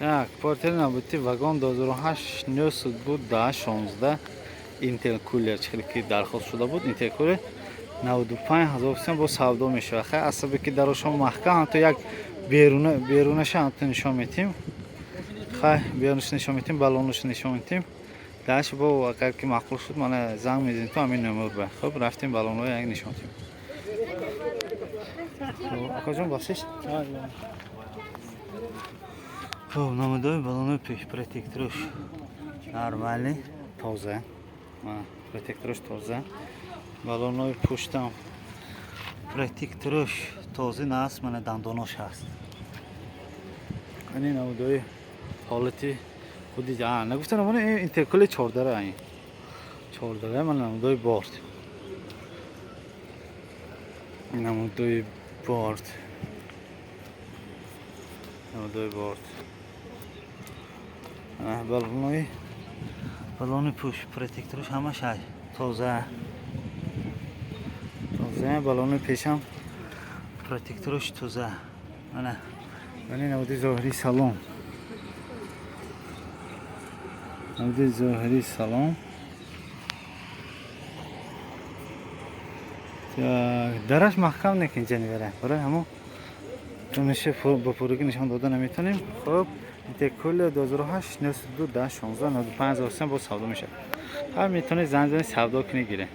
Так, портфели навбати вагон 2008 902 10 16 интеркулер, чӣ ки дархост шуда буд, интеркулер 95 ҳазор сом бо савдо мешавад. Хай, асабе ки дарошон маҳкам, ҳамто як беруна берунаша ҳамто нишон метим. Хай, берунаш нишон метим, баллонаш нишон метим. Даш бо агар ки маъқул шуд, мана занг мезанем то ҳамин номер ба. Хуб, рафтем, баллонҳо як нишон метим. Акаҷон, бахшиш. Хуб, намудои баллонои пеш, протекторош нормальный, тоза. Протекторош тоза. Баллонои пуштам протекторош тоза наст, мана дандонош ҳаст. Ани намудои ҳолати худи нагуфта намона интеркулер чордара, ин чордара, мана намудои борт. Намудои борт. Намудои борт. Баллонои баллони пуш протекторош ҳамаш ҳай тоза. Тоза, баллони пешам протекторош тоза. Мана мани намуди зоҳирии салон. Намуди зоҳирии салон. Так, дараш маҳкам некин ҷанивера. Барои ҳамон меше ба пуррагӣ нишон дода наметавонем. Хуб, интеркулер 2008 92 10 16 95 ҳазор сом бо савдо мешавад. Ҳар метавонед занг занед, савдо кунед, гиред.